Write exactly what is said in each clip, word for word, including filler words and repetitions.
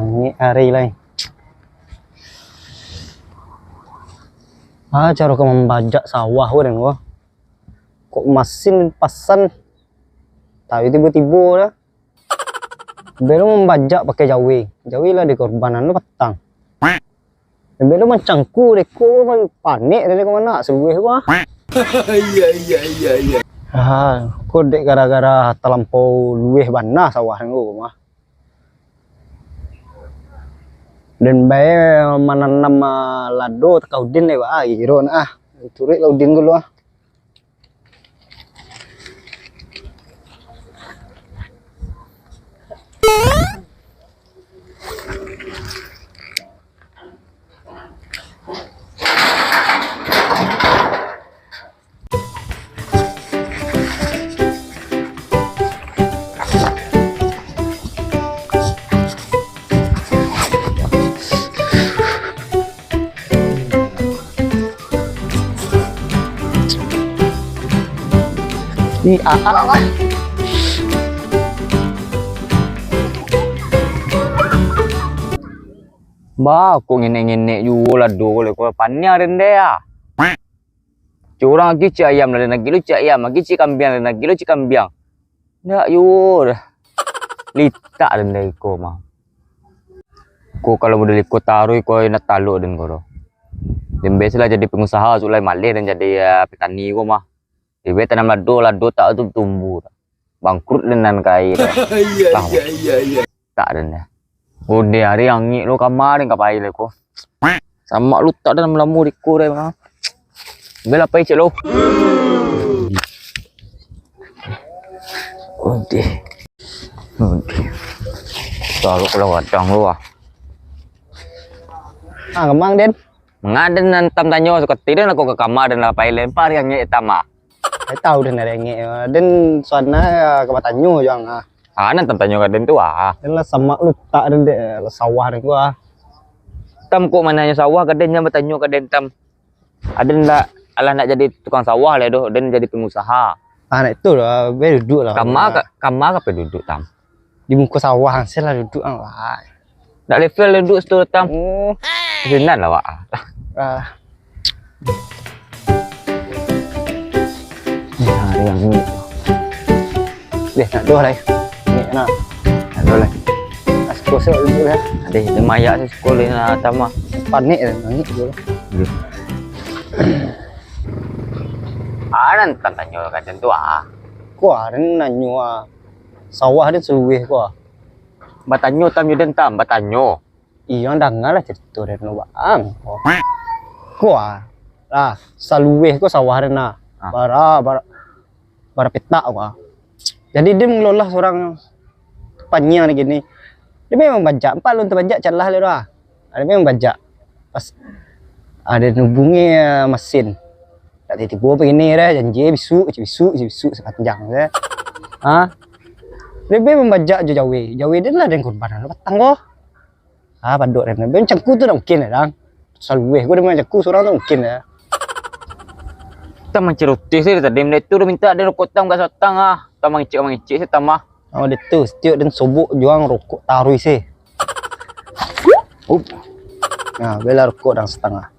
Ni ari lai. Ah, caro ka mambajak sawah ko den ko. Kok masin pasan, tapi tibo-tibo dah. Belo mambajak pakai jawi. Jawi lah dikorbanan lo patang. Belo mancangku deko, panek dari ko mano, saluweh ko ah. Iya, iya, iya, iya. Ah, ko dek gara-gara talampau luweh bana sawah ko mah. Den bae mananam, ah, lado takah Udin deh, ah, giro nah, ah. Turuik lah Udin dulu, ah. Di, ah, ah, ah. Bah, kok ngenek-ngenek juo lado ko, leko paniang den deh ah. Cik urang agi cik ayam lah, den agi lo cik ayam, agi cik kambiang, den agi lo cik kambiang. Ndak juo dah. Litak den deh iko mah. Ko kalau model iko taruih ko indak talok den ko doh. Den biasolah jadi pengusaha, sudah maleh den jadi, ah, petani ko mah. Ibe tanam lado, lado tak tu tumbuh. Bangkrut den nan kai tu. Iya, lah, iya, iya, iya. Tak den dah. Ode ari angek lo kama den ka pai lai ko. Samak lo tak dalam lamu diko deh mah. Bela pai cek lo. Ode. Ode. Taruh lah wadang lo ah. Ah, kemang den. Mangaden nan tam tanyo sakutih den lah ko ka kama den lah pai lai ari angek tam ah. Ai tau den ari angek, den suana ka batanyo jo ang ah. Ah, nan tam tanyo ka den tu ah. Den lah samak lutak den dek lah sawah den ko ah. Tam kok mananyo sawah ka den, jan batanyo ka den tam. Aden ndak, alah ndak jadi tukang sawah lai doh, den jadi pengusaha. Ah, nak itu lah, be duduk lah. Kama ka, kama ka pe duduk tam? Di muko sawah, ansel lah duduk ang lah. Ndak level duduk situ tam. Oh. Sinan lah wak. Ah. Nah, ari angek. Deh, nak doh lai. Ni nak. Nak doh lai. As kosong dulu ya. Deh, dia mayak tu sekolah nak tam ah. Panik dah, angek tu. Ah, nan tam tanyo ka den tu ah. Ko ah, den nanyo ah. Sawah den saluweh ko ah. Batanyo tam jo den tam, batanyo. Iyo, ang danga lah carito den lo bang. Ko ah. Lah, saluweh ko sawah den nah. Ah. Bara, bara, bara petak ko ah. Jadi den mangelola surang paniang kini. Den memang bajak, ampek alun tabajak calah lai doh ah. Den memang bajak. Pas ado hubungi masin. Dak tibo-tibo kini doh, janji bisuak, bisuak, bisuak sapanjang tu. Ha? Den memang bajak jo jawi. Jawi den lah den kurban patang ko. Ah, padok den. Macam ku tu dak mungkin lah, dang. Saluweh ku den macam ku surang tu mungkin lah. Tam mancirotih se tadi, mendek tu dah minta den rokok tam ka satang ah. Tam mangicik-mangicik se tam ah. Oh, dek tu, setiok den sobok jo ang rokok taruih se. Up. Nah, bela rokok dang satangah.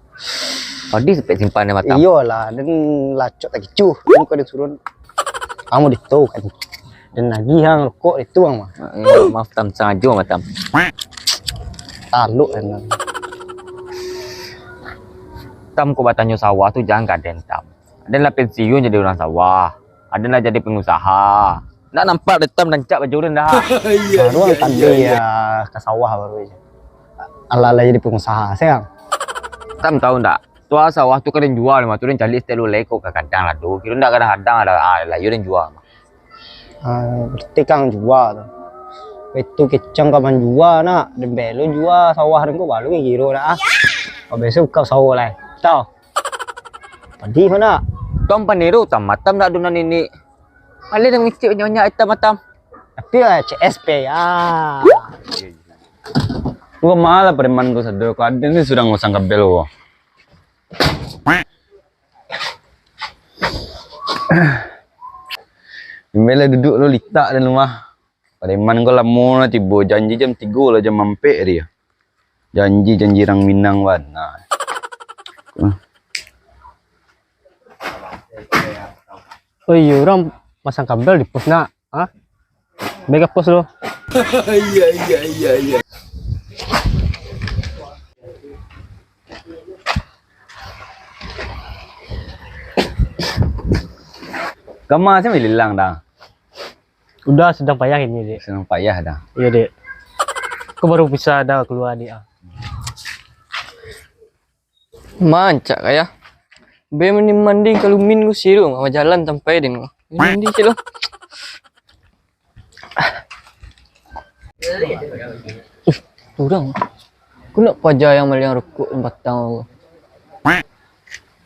Padi sampai simpan di matam. Iyolah, den lacok takicuh. Den ko den suruh. Kamu ditu kan. Den lagi ang rokok ditu ang mah. Eh, maaf tam, sangajo mah tam. Taluk kan. Tam ko batanyo sawah tu jangan ka den tam. Aden lah pensiun jadi urang sawah. Aden lah jadi pengusaha. Ndak nampak dek tam rancak baju den dah. Baru ang tadi ya ka sawah baru. Alah lah jadi pengusaha, sayang. Tam tahu ndak? Tuah sawah tu kan den jua mah tu, den caliak setiap lulai ko ka kadang lah tu. Kiro ndak kadang-kadang ada, ah, lah iyo den jua mah. Ah, berarti kang jua tu. Itu kecang kaman jua nak, den belo jua sawah den ko baru kiro nak ah. Kok biaso buka sawah lai. Tau. Padi mana? Tom paniru tam matam dak dunan ini. Alih dah mangicik nyonya itam matam. Tapi lah C S P ya. Gua malah preman gua sado, kau ada ni sudah ngusang kabel gua. Bimbel lah duduk lu litak dan rumah. Pareman ko lamo lah tibo, janji jam tigo lah, jam ampek dia. Janji-janji rang Minang bana. Oh iyo, urang masang kabel di pos nak. Ha? Mega pos lo. Iya, iya, iya, iya. Kama sih mililang dah. Uda sadang payah ini, Dek. Sadang payah dah. Iyo, Dek. Ko baru bisa dah kalua, Dek, ah. Mancak kaya. Be mandi-mandi kalumin ku siru, bajalan sampai den. Mandi cik lo. Uh, urang. Ku nak paja yang maliang rokok yang batang tu.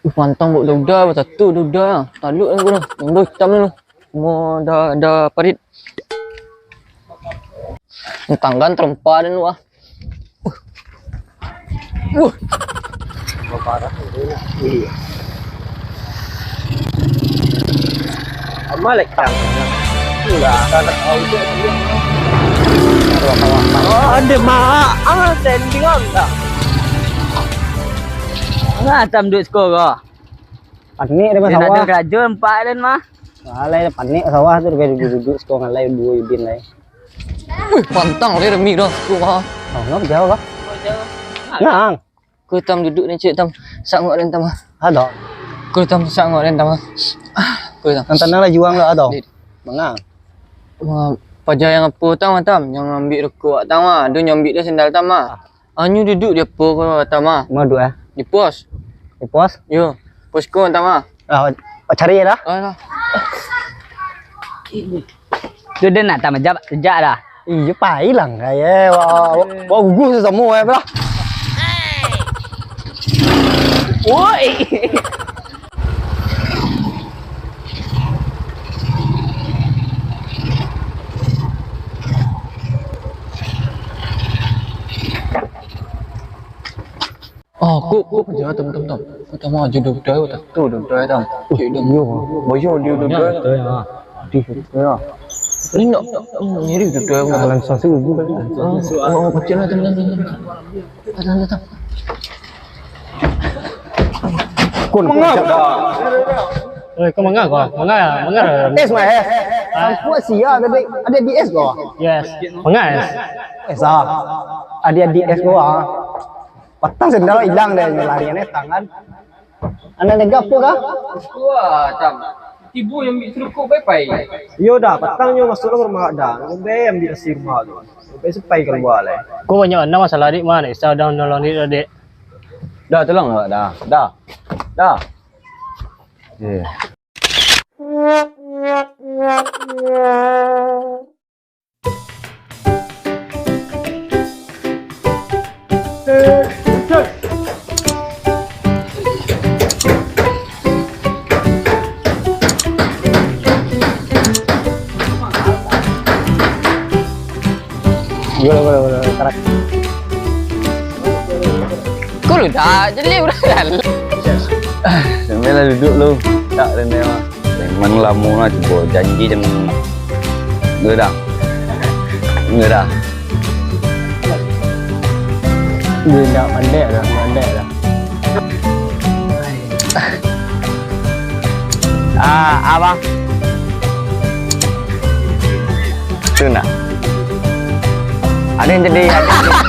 Uh, pantang buat duda, batatu duda. Taluk aku dah. Minggu hitam tu. Mau dah, dah parit. Tanggan terempa dan wah. Uh. Parah. Iya. Amalek tang. Udah, anak audio dia. Oh, ada mak. Ah, tendingan dah. Nah, tam duit sekolah. Panik dia mah sawah. Karajo empat den mah. Alai panik sawah tu, dia duduk-duduk siko ngalai duo Udin lai. Wih, pantang lai rami dah siko mah. Oh, ngapa jauh lah? Nang. Ku tam duduk ni cik tam. Sangok den tam. Ada. Ku tam sangok den tam. Ah, ku tam. Nang tanang lah juang lah ada. Mangang. Wah, paja yang apa tam, tam? Yang ambil rokok tam ah. Ado nyambik dah sendal tam ah. Anyo duduk di apo ko, Tam, ah? Ma duduk, eh? Di pos. Di pos? Yo. Pos ko, Tam, ah. Ah, cari lah. Ah, lah. Tu den nak, Tam, jap, jap dah. Iyo, pai lah, kayak, wah, wah, wah, guguh tu samo, eh, lah. Woi. Oh, ko, ko paja, Tam, Tam, Tam. Ko Tam, ah, jo dudai, Tam. Tu dudai, Tam. Cik, Tam. Iyo. Bayo dia dudai. Betul, ya. Di, ya. Ni nak, nak ngiri dudai. Ah, lansa sih, guguh. Oh, oh, pacik lah, Tam, Tam, Tam, Tam. Datang, datang. Kun, manga? Eh, ko manga ko? Manga, manga. Es mah, eh. Ah. Sampo sia tadi. Ada di es ko? Yes. Manga es. Es ah. Ada di es ko ah. Patang sendal ilang deh, lari aneh tangan. Anak nega apo kah? Wah, Tam. Tibo yang ambil serukuk pai-pai. Iyo dah, patang nyo masuk lah ka rumah dah. Ngombe ambil nasi rumah tu. Ngombe sepai kalua lai. Ko banyak bana masalah, Dik, mah. Dak bisa dah nolong Dik, Dik. Dah, tolong awak dah. Dah. Dah. Iya. Boleh, boleh, boleh. Karak. Kau lu tak jadi orang dah. Sambil lah duduk lu. Tak ada ni mah. Memang lamo lah cubo janji jam. Dua dah. Dua dah. Dia dah pandai dah, pandai dah. Ah, abang. Tu nak. Ada yang jadi, ada yang jadi.